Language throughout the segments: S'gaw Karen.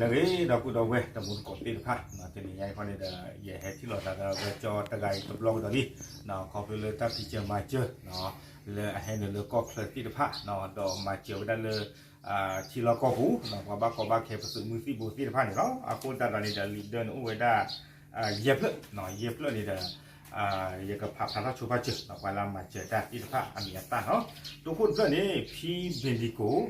ဂ့ၤ ဒီပုၢ်ဒီဝဲၢ်တံၤသကိးသ့ၣ်တဖၣ်, တနံၤညါအံၤခီန့ၣ်ဒီး ယဟဲထံၣ်လိာ်သးဒီးဝဲကၠီတဂၤအံၤတဘျီကဒီးလံ, ခီဖျိလၢတၢ်ဖံးစၢၤမၤစၢၤ လၢအဟဲနုာ်လၢကီၢ်ချၢသ့ၣ်တဖၣ်, ဒီးမၤစၢၤဝဲဒၣ်လၢ ထံလီၢ်ကီၢ်ပူၤ ပှၤဘၣ်ကီဘၣ်ခဲပသုးမုၢ်သံၣ်ဘိသ့ၣ်တဖၣ်န့ၣ်လီၤ. အဃိသတးဒီးန့ၣ်ဒီး leader န့ၣ်အိၣ်ဝဲဒၣ် ယဲၢ်ဖျၢၣ်, ယဲၢ်ဖျၢၣ်န့ၣ်ဒီး ယကဖးဖျါထီၣ်ဆိဖးစၢၤ ပှၤလၢမၤစၢၤတၢ်သ့ၣ်တဖၣ်အမံၤအသၣ်နီၤ. တိခိၣ်တဖျၢၣ်န့ၣ် ဖံဘ့ၣ်ဒံကိၣ် ဒီး စ့ကံ ဒီးပှၤ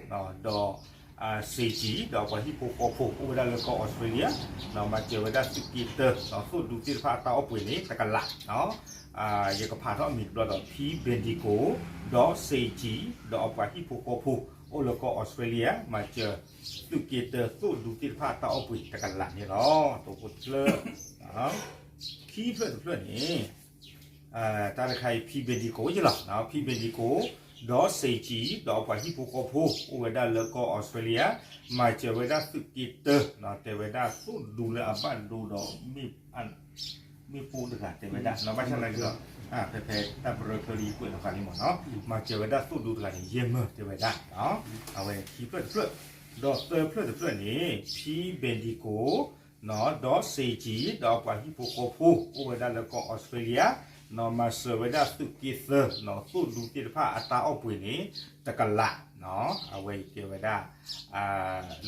ဟံၣ်ဖိဃီဖိ အိၣ်ဝဲဒၣ်လၢကီၢ်အီစထြ့လယါ, မၤစၢၤဝဲဒၣ်သုးက့တၢ သိၣ်ဒူသ့ၣ်တဖၣ်အတၢ်အီၣ်ပှ့ၤန့ၣ် တကလး ယကဖးထီၣ်အမံၤတဘျီဒီး ဖံဘ့ၣ်ဒံကိၣ် ဒီးစ့ကံ ဒီးပှၤဟံၣ်ဖိဃီဖိ အိၣ်လၢကီၢ်အီစထြ့လယါ မၤစၢၤ သုးက့တၢ သိၣ်ဒူသ့ၣ်တဖၣ်အတၢ်အီၣ်ပှ့ၤတကလးန့ၣ်လီၤ. တိခိၣ်တဖျၢၣ်, ခံဖျၢၣ်တဖျၢၣ်န့ၣ် တၢ်တခါအံၤ ဖံဘ့ၣ်ဒံကိၣ်ယ့လီၤ, ဖံဘ့ၣ်ဒံကိၣ် ဒီးစ့ကံ ဒီးပှၤဟံၣ်ဖိဃီဖိ အိၣ်ဝဲဒၣ်လၢကီၢ်အီစထြ့လယါ မၤစၢၤဝဲဒၣ်သုးက့တၢ တဲဝဲဒၣ်သိၣ်ဒူလၢအဘၣ်ဒိဒီး မ့ၣ်ပိၢ်တဂၤတဲဝဲဒၣ် ဘၣ်ဆၣ်သနာ်က့ဒီး ဖဲဖဲတၢ်ပရၢချၢလၢယကွဲးလီၤဃာ်လံမ့ၢ်နီၤ, မၤစၢၤဝဲဒၣ်သိၣ်ဒူတဂၤန့ၣ် ယဲၢ်မၢတဲဝဲဒၣ်, အဝဲန့ၣ်ခံဖျၢၣ်တဖျၢၣ်, ဒီးသၢဖျၢၣ်တဖျၢၣ်န့ၣ် ဖံဘ့ၣ်ဒံကိၣ် ဒီးစ့ကံ ဒီးပှၤဟံၣ်ဖိဃီဖိ အိၣ်ဝဲဒၣ်လၢကီၢ်အီစထြ့လယါ, မၤစၢၤဝဲဒၣ်သုးက့သၢ သိၣ်ဒူသ့ၣ်တဖၣ်အတၢ်အီၣ်ပှ့ၤန့ၣ် တကလး, အဝဲအံၤကဲဝဲဒၣ်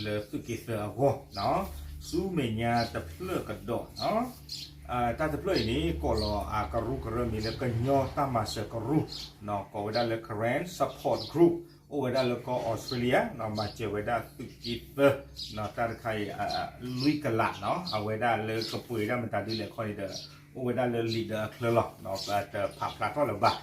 လၢသုးက့သၢအဂီၢ်, ဆူမဲာ်ညါတဖျၢၣ်ကဒီး တၢ်တဖျၢၣ်အံၤန့ၣ် ကိးလီၤအကရူၢ်ကရၢမံၤလၢကညီတၢ်မၤစၢၤကရူၢ်, ကိးဝဲဒၣ်လၢ Karen Support Group အိၣ်ဝဲဒၣ်လၢကီၢ်အီစထြ့လယါ, မၤစၢၤဝဲဒၣ်သုးက့သၢ တၢ်တခါအံၤ လွံၢ်ကလးနီၤ, အဝဲဒၣ်လၢကပှ့ၤဒၣ်မတၤဒ်လဲၣ်ခီန့ၣ်ဒီး အိၣ်ဝဲဒၣ်လၢ leader အချၢလီၤ, တဖးဖျါထီၣ်လၢၤဘၣ်,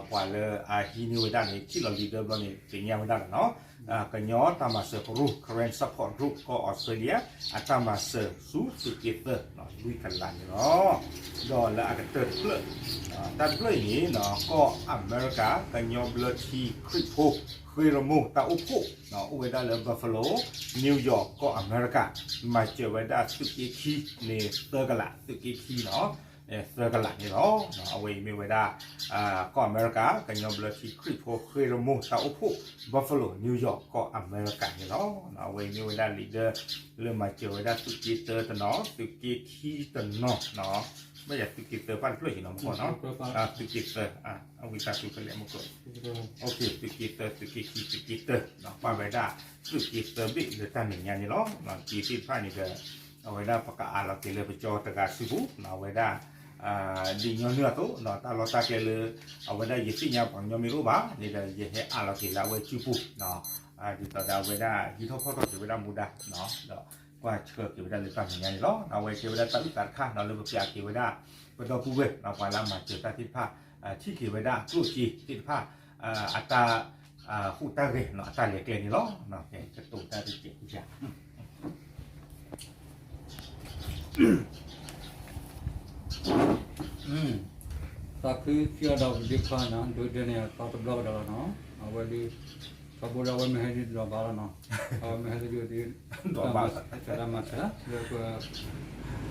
ပှၤလၢအဟံးန့ၢ်ဝဲဒၣ်န့ၣ် ထံၣ်လီၤ leader ဘျီန့ၣ် သ့ၣ်ညါဝဲဒၣ်လီၤနီၤ, ကညီတၢ်မၤစၢၤကရူၢ် Karen Support Group ကီၢ်အီစထြ့လယါ အတၢ်မၤစၢၤဆူသုးက့သၢ လွံၢ်ကလးန့ၣ်လီၤ. ဒီးလၢအကတၢၢ်တဖျၢၣ်, တၢ်တဖျၢၣ်အံၤန့ၣ် ကီၢ်အမဲရကၤ ကညီဘျၢထံခရံာ်ဖိ ဃ့ရမိၢ်တၢ်အိၣ်ဖှိၣ် အိၣ်ဝဲဒၣ်လၢ Buffalo New York ကီၢ်အမဲရကၤ မၤစၢၤဝဲဒၣ်သုးက့ခံန့ၣ်သၢကလး, သုးက့ခံနီၤ သၢကလးန့ၣ်လီၤ. အဝဲအံၤမ့ၢ်ဝဲဒၣ် ကီၢ်အမဲရကၤ ကညီဘျၢထံခရံာ်ဖိဃ့ရမိၢ်တၢ်အိၣ်ဖှိၣ် Buffalo New York ကီၢ်အမဲရကၤန့ၣ်လီၤ. အဝဲအံၤမ့ၢ်ဝဲဒၣ် leader လၢမၤစၢၤဝဲဒၣ်သုးက့တၢတနီၤ သုးက့ခံတနီၤ, ဘၣ်ယၤသုးက့သၢပၢ်တဖျၢၣ်အံၤနီၤမ့ၢ်နီၤ, သုးက့သၢ အဝံသးစူၤဖဲလဲၣ်မ့ၢ်ကီး, သုးက့သၢ သုးက့ခံ သုးက့တၢ ပၢ်ဝဲဒၣ်သုးက့သၢဘ့ၣ်လၢတၢ်မဲာ်ညါန့ၣ်လီၤ. က့သ့ၣ်တဖၣ်န့ၣ်ဒီး အဝဲဒၣ်ပကအးလီၤက့ၤလၢပကၠီတဂၤစုပူၤ, အဝဲဒၣ် ဒ်ညီနုၢ်အသိး တၢ်လီၢ်တၢ်ကျဲလၢ အဝဲဒၣ်ယသ့ၣ်ညါပှၤကညီမ့ၢ်တအိၣ်ဘၣ်န့ၣ်ဒီး ယဟဲအးလီၤက့ၤလၢအဝဲစုပူၤ, ဒ်သိးဒီးအဝဲဒၣ်ဟံးထီၣ်ဖီၣ်ထီၣ်က့ၤဝဲဒၣ်မူဒါ ဒီးကွၢ်ဆှၢက့ၤဝဲဒၣ်လၢတၢ်မဲာ်ညါန့ၣ်လီၤ. အဝဲကဲဝဲဒၣ်တၢ်အုၣ်သးတခါနီၤ လၢပပျးက့ၤဝဲဒၣ် ပဒီပုၢ်ဝဲၢ် ပှၤလၢအမၤစၢၤတၢ်သ့ၣ်တဖၣ် ထံၣ်က့ၤဝဲဒၣ်ကျိၣ်စ့သ့ၣ်တဖၣ် အတၢ်ဟူးတၢ်ဂဲၤ အတၢ်လဲၤကျဲန့ၣ်လီၤ. ကတိၤတၢ်တစဲးဖိစၢ် သးခုစံးအဒီးပဒ့ခွါနီၤ ဒိးဒဲန့ၣ် အသီတဘျီကဒီးလီၤနီၤ. အဝဲဒုး ထီဘိဒီးအဝဲမ့ၢ်ဟဲဒုးဒိးဘၣ်လီၤနီၤ. အဝဲမ့ၢ်ဟဲဒုးဒုး တၢ်မၤစၢၤ လၢပ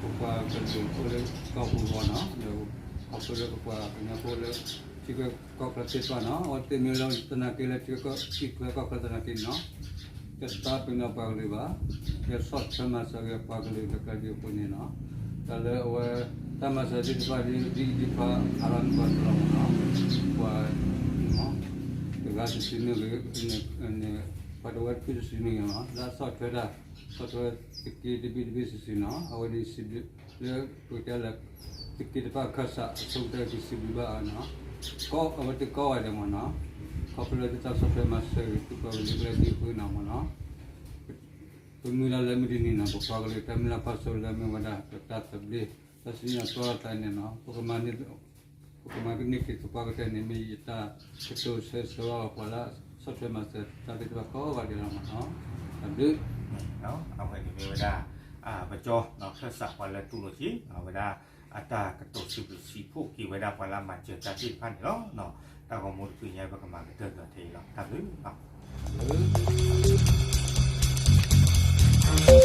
ပပှၤကလုာ်အိၣ်လၢကီၢ်ပူၤအဂီၢ်နီၤ ဒီးခီဖျိလၢပပှၤကညီဖိလၢ ထံဂုၤကီၢ်ချၢသ့ၣ်တဖၣ်နီၤ အဝဲသ့ၣ်မ့ၢ်လၢသနာ်က့လၢထံဂုၤကီၢ်ချၢသနာ်က့နီၤ တသးပ့ၤနီၣ်ပှၤကလုာ်ဘၣ်, ဒီးဆီၣ်ထွဲမၤစၢၤက့ၤပှၤကလုာ်လၢကျဲဒ်အဃိန့ၣ်နီၤ, တၢ်လၢအဝဲ တၢ်မၤစၢၤသ့ၣ်တဖၣ်ဒ်အံၤဒ်ဖးအါလီၤန့ၣ်ပှၤသရၣ်မုၣ်နီၤ, ပှၤ တဂၤတစုန့ၣ်ဂ့ၤ, ပှၤတဝၢတဖုတစုန့ၣ်ဂ့ၤနီၤ လၢအဆီၣ်ထွဲတၢ်, ဆီၣ်ထွဲသုးက့တဘ့ၣ်တဘ့ၣ်စုာ်စုာ်နီၤ အဝဲဒ်စံးဘျုး လၢပကတဲလၢ သုးက့တဖၣ်ခၢၣ်စးအဆိကတၢၢ်က့ၤစံးဘျုးဘၣ်အီၤနီၤ, ကီအဝဲသ့ၣ်ကီဝဲဒၣ်မ့ၢ်နီၤ, ခီဖျိလၢသုတၢ်ဆီၣ်ထွဲမၤစၢၤဂ့ၤ သုပှၤကလုာ်ကျဲဒ်အဃိနီၤမ့ၢ်နီၤ, ပမုၢ်လၢ်လၢမုၢ်တနံၤနီၤ ပပှၤကလုာ်တၢ်မုၢ်လၢ်ကွၢ်စိလၢမ့ၢ်ဝဲဒၣ် ပတၢ်သဘျ့ တၢ်စံၣ်ညီၣ်တီသးန့ၣ်နီၤ ပကမၤန့ၢ် ပကမၤကန့ၢ်က့ၤသပှၢ်ကတၢၢ်န့ၣ် မ့ၢ်ယတၢ်ကတိၤဆၢဂ့ၤဆၢဝါပှၤလၢဆီၣ်ထွဲမၤစၢၤတၢ်သ့ၣ်တဖၣ်ကိးဂၤဒဲးလီၤမ့ၢ်နီၤ, တၢ်ဘျုး အဝဲန့ၣ်မ့ၢ်ဝဲဒၣ် ပကၠီနီၤ ခၢၣ်စးပှၤလၢတူၢ်လိာ်က့ၤ အဝဲဒၣ် အတၢ်ကတိၤစံးဘျုးစံးဖှိၣ်က့ၤဝဲဒၣ်ပှၤလၢမၤစၢၤတၢ်သ့ၣ်တဖၣ်န့ၣ်လီၤ. တၢ်ဂီၤမူတဖုညါပကမၤကတၢၢ်ဒီးထဲအံၤလီၤ တၢ်ဘျုးလီၤ.